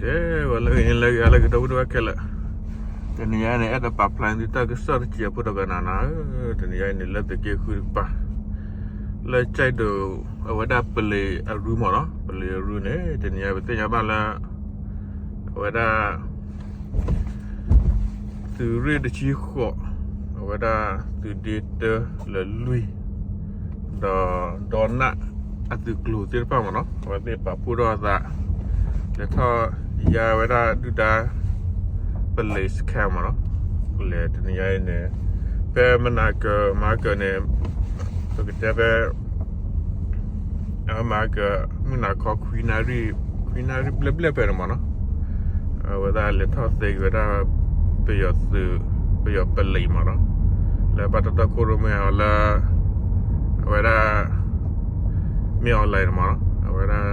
ကဲ ဂီၤလၢအဂ့ၤ လၢအဂ့ၤ လၢအဂ့ၤ ဒီပုၢ်ဝဲၢ်ခဲလၢာ်, တနံၤညါအံၤန့ၣ် အဲၣ်ဒိးပာ်ဖျါန့ၢ်သုတၢ်ကစီၣ်တစဲးဖိတဂၤနၤနၤဧၢ, တနံၤညါအံၤန့ၣ် လၢသုးက့ဃုတကပၤ လၢကၠဲးဒိး အဝဲဒၣ်ပလံၤအရူမ့ၢ်နီၤ, ပလံၤအရူန့ၣ် တနံၤညါပသ့ၣ်ညါဘၣ်လၢ အဝဲဒၣ် သုးရ့ၣ်တဆံဃိး, အဝဲဒၣ်သုးဒ့တၢလၢလွံၢ် ဒီး ဒီနၣ်အသုးကျိၤသ့ၣ်တဖၣ်မ့ၢ်နီၤ, အဝဲသ့ၣ်ပာ်ဖှိၣ်ထီၣ်အသး လဲၤထီၣ်ယါဝဲဒၣ်ဒုၣ်ဒါ ပလံၤစခါမ့ၢ်နီၤ, လဲၤတနံၤညါအံၤန့ၣ် ဖဲမနၤကၢၤမၤကၢၤန့ၣ် ပကတဲဖဲ အမၤကမုၢ်နၤခီ ခွံနၣ်ရံၣ် ခွံနၣ်ရံၣ်ဘျဲၣ်ဘျဲၣ်ဖဲန့ၣ်မ့ၢ်နီၤ, အဝဲဒၣ်လဲၤထီၣ်သ့က့ၤဝဲဒၣ် ပယီၤသုး ပယီၤပလံၤမ့ၢ်နီၤ, လၢဘၣ်တၢ်တီခိၣ်ရိၣ်မဲအီၤလၢ အဝဲဒၣ် မ့ၢ်အီၤလဲၣ်န့ၣ်မ့ၢ်နီၤ, အဝဲဒၣ်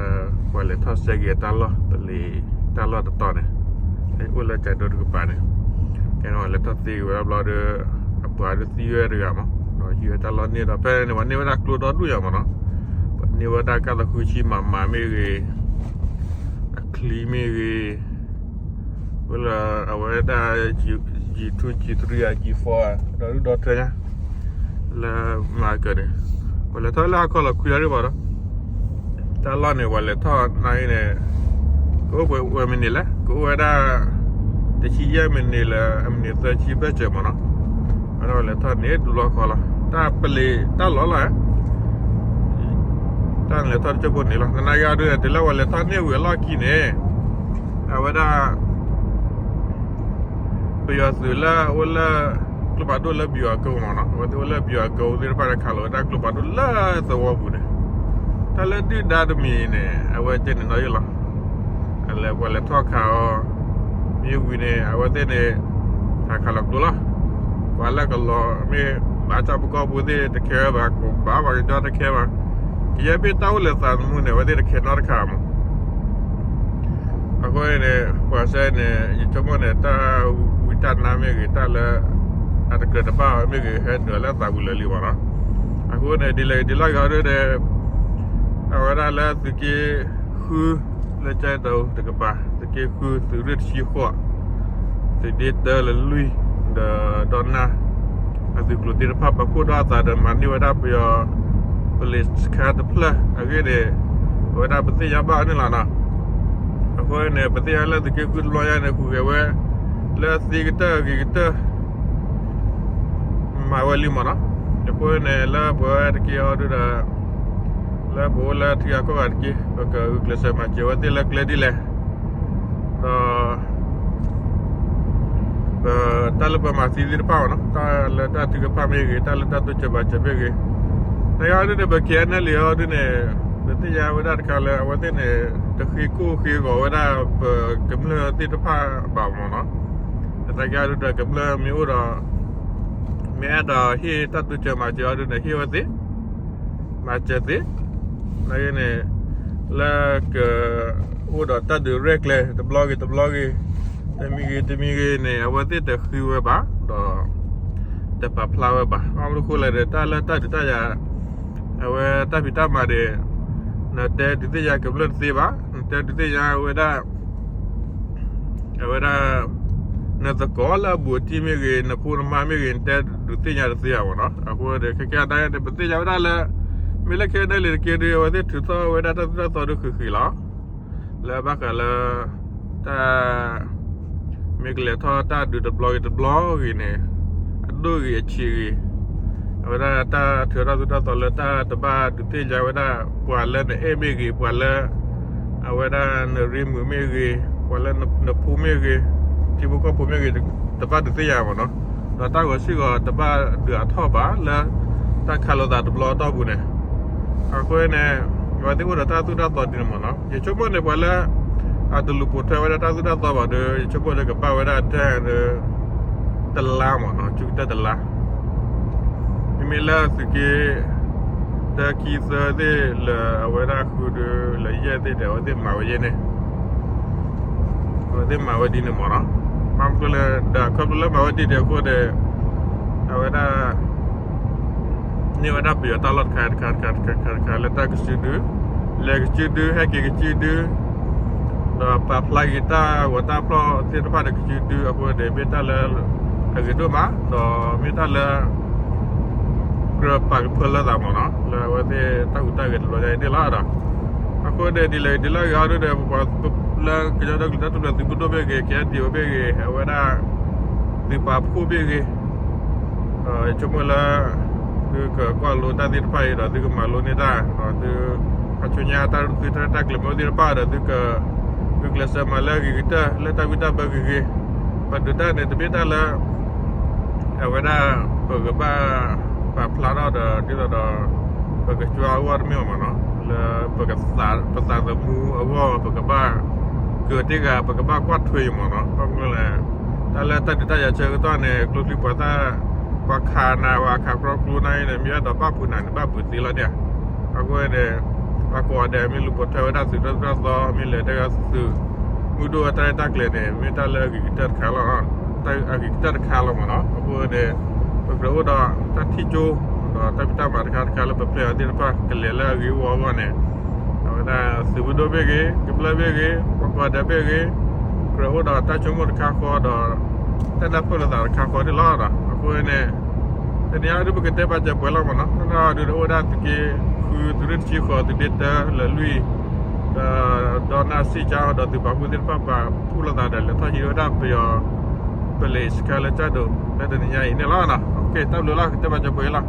ပှၤလဲၤထီၣ်စဲက့ၤတၢ်လီၢ် ပလံၤတၢ်လီၢ်တတီၤန့ၣ် အိၣ်လၢကၠဲးဒိးတကပၤန့ၣ်, ကဲန့ၣ် ပှၤလဲၤထီၣ်သ့က့ၤဝဲဒၣ်ဘျီဒီး အပှၤဒုးသံဝဲတဂၤမ့ၢ် ဒီးဟံးဝဲတၢ်လီၢ်န့ၢ်ဒီး ဖဲန့ၣ်ပှၤန့ၢ်ဝဲဒၣ်ကျိဒီဒူၣ်ယၤမ့ၢ်နီၤ, ပှၤန့ၢ်ဝဲဒၣ်ကၢ်သးဃုဆံ မမ မ့ၢ်ဂ့ၤ, အချံမ့ၢ်ဂ့ၤ, ဝဲလၢအဝဲဒၣ် G two G three ဧါ G four ဧါ ဒီဒူၣ်ဒီထၢညါ လၢမၤကၢၤန့ၣ် ပှၤလဲၤထီၣ်လၢဟါခီလီၤခွံနၣ်ရံၣ်ဘၣ်ဒီး တၢ်လီၢ်န့ၣ် ပှၤလဲၤထီၣ်နၤအံၤန့ၣ် ကအိၣ်ပှဲၤဝဲမံးနံးလဲၣ် ကအိၣ်ဝဲဒၣ် တဆံယဲၢ်မံးနံးလၢအမံးနံးသၢဆံဘၢၣ်စၢၤမ့ၢ်နီၤ, အဝဲဒၣ်ပှၤလဲၤထီၣ်န့ၣ်တဘျီဃီလီၤ, တၢ်ပလံၤတၢ်လီၢ်လီၤဧါ တၢ်န့ၣ်လဲၤထီၣ်တစိၢ်ဖိန့ၣ်လီၤ, နနၢ်က့ၤအီၤဒုး တုၤလၢပှၤလဲၤထီၣ်န့ၢ်ဝံၤအလီၢ်ခံန့ၣ် အဝဲဒၣ် ပယီၤသုးလၢအအိၣ်လၢ ကျိဖးဒိၣ်လၢပယီၤအကဝီၤမ့ၢ်နီၤ, အဝဲသ့ၣ်အိၣ်လၢပယီၤအကဝီၤသ့ၣ်တဖၣ်န့ၣ် ခးလီၤဝဲဒၣ်ကျိဖးဒိၣ်လၢသဝီပူၤန့ၣ်, တၢ်လၢဒုၣ်ဒါတမံၤန့ၣ် အဝဲကဲန့ၣ်နီၤယိလီၤ, အလဲၤပှၤလဲၤထီၣ်ခးအီၤ မ့ၢ်ဝံၤန့ၣ် အဝဲသ့ၣ်န့ၣ် ဟးခးလီၤကျိလီၤ, ပှၤလၢကလီၤမ့ၢ်ဘၣ်ဆၣ်ပကီၢ်ပူၤသ့ၣ်တခဲဝဲဘၣ်, ကဘၣ်ပှၤကညီတခဲဘၣ်, ကယဲၢ်မ့ၢ်တၢ်အိၣ်လၢသးသမူန့ၣ် အဝဲသ့ၣ်တခဲနီတခါမ့ၢ် အဃိန့ၣ် ပှၤစဲန့ၣ် ယဆိကမိၣ်န့ၣ် တၢ်ဝံတၢ်နါမ့ၢ်ဂ့ၤ တၢ်လၢ အတကြၢးတဘၣ်ဝဲမ့ၢ်ဂ့ၤ ဟဲနုာ်လၢသးပူၤလၢာ်လံမ့ၢ်နီၤ, အဃိန့ၣ် ဒ်လဲၣ်ဒ်လဲၣ်ဂ့ၤဒီး အဝဲဒၣ်လၢသုးက့ဃု လၢကၠဲးဒိးတကပၤ သုးက့ဃု သုးရ့ၣ်တဆံဃိး သုးဒ့တၢလၢလွံၢ် ဒီးဒီနၢ် အသုးကျိၤသ့ၣ်တဖၣ် ပာ်ဖှိၣ်ထီၣ်အသးဒီးမၤန့ၢ်ဝဲဒၣ်ပယီၤ ပလံၤစခါတဖျၢၣ်အဂ့ၢ်န့ၣ် အဝဲဒၣ်ပသ့ၣ်ညါဘၣ်န့ၣ်လီၤနီၤ. အဃိန့ၣ် ပသ့ၣ်ညါလၢသုးက့ဃုတဘျီညါန့ၣ် ဟူးဂဲၤဝဲ လၢသ့ကတၢၢ်ဂ့ၤကတၢၢ် မၤဝဲလံမ့ၢ်နီၤ. အဃိန့ၣ် လၢပဝဲတက့ၢ်အီၤဒုဒီး လၢပအိၣ်လၢထံဂၤကီၢ်ဂၤတက့ၢ် ပကဂုာ်ကျဲးစၢးမၤစၢၤဝဲသ့ၣ်လၢကျဲဒ်လဲၣ် ဒီး ပတၢ်လၢပမၤသံသ့ၣ်တဖၣ်မ့ၢ်နီၤ တၢ်လၢတၢ်ထုကဖၣ်မ့ၢ်ဂ့ၤ တၢ်လၢတၢ်တိစၢၤမၤစၢၤမ့ၢ်ဂ့ၤ တၢ်ဂ့ၢ်အီၤဒုန့ၣ် ပကဲနဲၣ်လံအီၤဒုန့ၣ် ပသ့ၣ်ညါဝဲဒၣ်တခါလၢ အဝဲသ့ၣ်န့ၣ် တဃ့ကိၢ်ဃ့ဂီၤဝဲဒၣ် ပကမျၢၢ်သ့ၣ်တဖၣ်ဘၣ်မ့ၢ်နီၤ. တၢ်ဂ့ၢ်အီၤဒုဒီးကမျၢၢ်မ့ၢ်အိၣ်ဒီး မ့ၢ်အဲၣ်ဒိးဟ့ၣ်တၢ်တိစၢၤမၤစၢၤအီၤဒုန့ၣ် ဟ့ၣ်ဝဲသ့ မၤစၢၤသ့ န့ၣ် လၢက အိၣ်ဒီးတၢ်ဒုးရဲၣ်ကျဲၤတဘျီဂ့ၤတဘျီဂ့ၤ တမံၤဂ့ၤတမံၤဂ့ၤန့ၣ် အဝဲသ့ၣ်တဃ့ဝဲဘၣ် ဒီး တပာ်ဖျါဝဲဘၣ်. ဘၣ်မနုၤဃိလဲၣ်ဒီး တၢ်လၢတၢ်ဒုးတၢ်ယၤ အဝဲတၢ်ဖံးတၢ်မၤန့ၣ် နတဲဒုးသ့ၣ်ညါကမျၢၢ်တသ့ဘၣ် နတဲဒုးသ့ၣ်ညါဝဲဒၣ် အဝဲဒၣ် နသကိးလၢအဘူးအတံၢ်မ့ၢ်ဂ့ၤ နဖိနမါမ့ၢ်ဂ့ၤ နတဲဒုးသ့ၣ်ညါတသ့ဘၣ်မ့ၢ်နီၤ. အဃိဒီး ခဲကဲအဒၣ်န့ၣ် ပသ့ၣ်ညါဝဲဒၣ်လၢ မ့ၢ်လၢခဲဒၢလံၤတက့ၢ်ဒီး အဝဲသ့ၣ်ထုးထီၣ်ဝဲဒၣ်တၢ်သိၣ်တၢ်သီဒုးဃံးဃံးလီၤ. လၢဘၣ်ဃးလၢ တၢ် မ့ၢ်ကလဲၤထီၣ်တၢ်ဒုးတဘျီဂ့ၤတဘျီဂ့ၤန့ၣ် အဒိၣ်ဂ့ၤအဆံးဂ့ၤ အဝဲဒၣ်တၢ်ထုးထီၣ်သိၣ်တၢ်သီလၢတၢ်တဘၣ်ဒုးသ့ၣ်ညါဝဲဒၣ် ပှၤလၢနအဲၣ်မ့ၢ်ဂ့ၤ ပှၤလၢ အဝဲဒၣ်နရ့မုာ်မ့ၢ်ဂ့ၤ ပှၤလၢနဖိမ့ၢ်ဂ့ၤ ထံဖိကီၢ်ဖိမ့ၢ်ဂ့ၤ တဘၣ်ဒုးသ့ၣ်ညါမ့ၢ်နီၤ. ဒီးတၢ်ဂီၤစ့ၢ်ကီးတဘၣ်ဒုးအထီၣ်ဘၣ်လၢ တၢ်ခးလိာ်သးတဘျီအတီၢ်ပူၤန့ၣ် အဃိန့ၣ် အဝဲသ့ၣ်အိၣ်ဒီးတၢ်သိၣ်တၢ်သီဒ်န့ၣ်မ့ၢ်နီၤ. ယဆိကမိၣ်န့ၣ် ပှၤလၢ အတလူၤပိာ်ထွဲဝဲဒၣ်တၢ်သိၣ်တၢ်သီဘၣ်ဒီး ယဆိကမိၣ်ဒီးကဘၣ်ဝဲဒၣ်တၢ်ဒီး တလါမ့ၢ်နီၤ ဆူကတၢၢ်တလါ မ့မ့ၢ်လၢသုးက့ တၢခံသၢသ့ၣ်လၢအဝဲဒၣ်ဃုဒုလၢယဲၢ်သ့ၣ်ဒီး အဝဲသ့ၣ်မၤဝဲယဲၢ်န့ၣ် အဝဲသ့ၣ်မၤဝဲဒ်န့ၣ်မ့ၢ်နီၤ. ဘၣ်မနုၤလဲၣ်ဒီး ခီဖျိလၢမၤဝဲဒ်န့ၣ်အဃိဒီး အဝဲဒၣ် န့ၢ်ဝဲဒၣ်ပယီၤတၢ်လီၢ်တခါတခါတခါတခါတခါတခါလၢတၢ်ကစုဒု လဲၤကစုဒု ဟဲက့ၤကစုဒု ဒီးပာ်ဖျါက့ၤတၢ်ဂီၤတၢ်ဖျီၣ်သ့ၣ်တဖၣ်ဒီးကစုဒု အဃိန့ၣ် မ့ၢ်တၢ်လၢအဂ့ၤဒိၣ်မး ဒီးမ့ၢ်တၢ်လၢ ကြၢးပာ်ကဖၢလၢသးမ့ၢ်နီၤ လၢအဝဲသ့ၣ်တၢ်ဟူးတၢ်ဂဲၤတဘျီညါအံၤန့ၣ်လီၤဒီး အဃိန့ၣ် ဒ်လဲၣ်ဒ်လဲၣ်ဂ့ၤအီၤဒ်ဒီး ပပှၤလၢကညီဒီကလုာ်တၢ်ထူၣ်ဖျဲးသုးမုၢ်ဒိၣ်မ့ၢ်ဂ့ၤ ကဲဒံးအိၣ်မ့ၢ်ဂ့ၤ အဝဲဒၣ် သုးပာ်ဖှိၣ်မ့ၢ်ဂ့ၤ ယဆိကမိၣ်လၢ သုကကွၢ်လိတၢ်သ့ၣ်တဖၣ်အံၤဒီး သုကမၤလိန့ၢ်တၢ် ဒီးသု အဆူညါတၢ်သုတၢ်ရဲၣ်တၢ်ကျဲၤမ့ၢ်အိၣ်သ့ၣ်တဖၣ်ဒီး သုက ဂုာ်ကျဲးစၢးမၤလၢအဂ့ၤကတၢၢ် လၢတၢ်ဝံတၢ်ဘၢဂ့ၤဂ့ၤ ပဒုးတၢ်န့ၣ် တမ့ၢ်တၢ်လၢ အဝဲဒၣ် ပကဘၣ်ပာ်ဖျါထီၣ်ဒီး ဒ်သိးဒီး ပကကွၢ်အဂီၢ်တမ့ၢ်ဘၣ်မ့ၢ်နီၤ လၢ ပသးသမူအဂီၢ် ပကဘၣ် ကတ့ၢ်ဂၤ ပကဘၣ်ကွၢ်ထွဲအံၤမ့ၢ်နီၤ ဘၣ်မနုၤလဲၣ် တၢ်လၢတၢ်ဒုးတၢ်ယၤဆၢကတီၢ်န့ၣ် ကျိချံပှၤသၣ် ပှၤခးနၤ ပှၤခးကြီကျိနၤအံၤန့ၣ် မ့ၢ်အဲၣ်ဒိးဘၣ်ဖုးနၤန့ၣ် ဘၣ်ဖုးသ့လီၤန့ၣ် အဃိန့ၣ် ပှၤကိးဂၤဒဲး မ့ၢ်လူၤပိာ်ထွဲဝဲဒၣ်သုးတၢ်သိၣ်တၢ်သီ မ့ၢ်လဲၤတၢ်ဂၤသုး မုၢ်ဒိၣ်ဝဲတၢ်ရဲၣ်တၢ်ကျဲၤန့ၣ် မ့ၢ်တၢ်လၢအဂ့ၤကတၢၢ်တခါလီၤ တၢ်အဂ့ၤကတၢၢ်တခါလီၤမ့ၢ်နီၤ အဃိန့ၣ် ပကြၢးအိၣ်ဒီးတၢ်ထံၣ်ကၠိ ဒီးတၢ်ဖံးတၢ်မၤတခါတခါလၢပဖျဲးအီၤသ့ၣ်တဖၣ် ကလဲၤလၢအဂ့ၤအဝါအဂီၢ်န့ၣ် အဝဲဒၣ်သုးမုၢ်ဒိၣ်မ့ၢ်ဂ့ၤ ကမျၢၢ်မ့ၢ်ဂ့ၤ ပှၤကိးဂၤဒဲးမ့ၢ်ဂ့ၤ ကြၢးအိၣ်ဒီးတၢ်ဆိကမိၣ်တခါဃီဒီး တၢ်နၢ်ပၢၢ်လိာ်သးတခါဃီန့ၣ်လီၤဒီး အဃိန့ၣ် တနံၤအံၤဒုးပကတဲပာ်စၢၤပှဲၤလီၤမ့ၢ်နီၤ နီၢ်နီၢ်ဒုးအိၣ်ဝဲဒၣ်သုးက့ဃု သုးရ့ၣ်တဆံဃိး သုးဒ့တၢ လၢလွံၢ် ဒီးနီၢ်စံၣ်ကၠါဒီးသုးပာ်ဖှိၣ်သ့ၣ်တဖၣ်ပာ်ဖှိၣ်လိာ်သးဒီး လဲၤထီၣ်ဟံးဝဲဒၣ်ပယီၤ ပလဲၤစခါလၢကၠၢ်ဒိၣ် လၢတနံၤညါအံၤန့ၣ်လီၤ. တၢ်ဘျုးလီၤ ကတဲပာ်စၢၤပှဲၤလီၤ.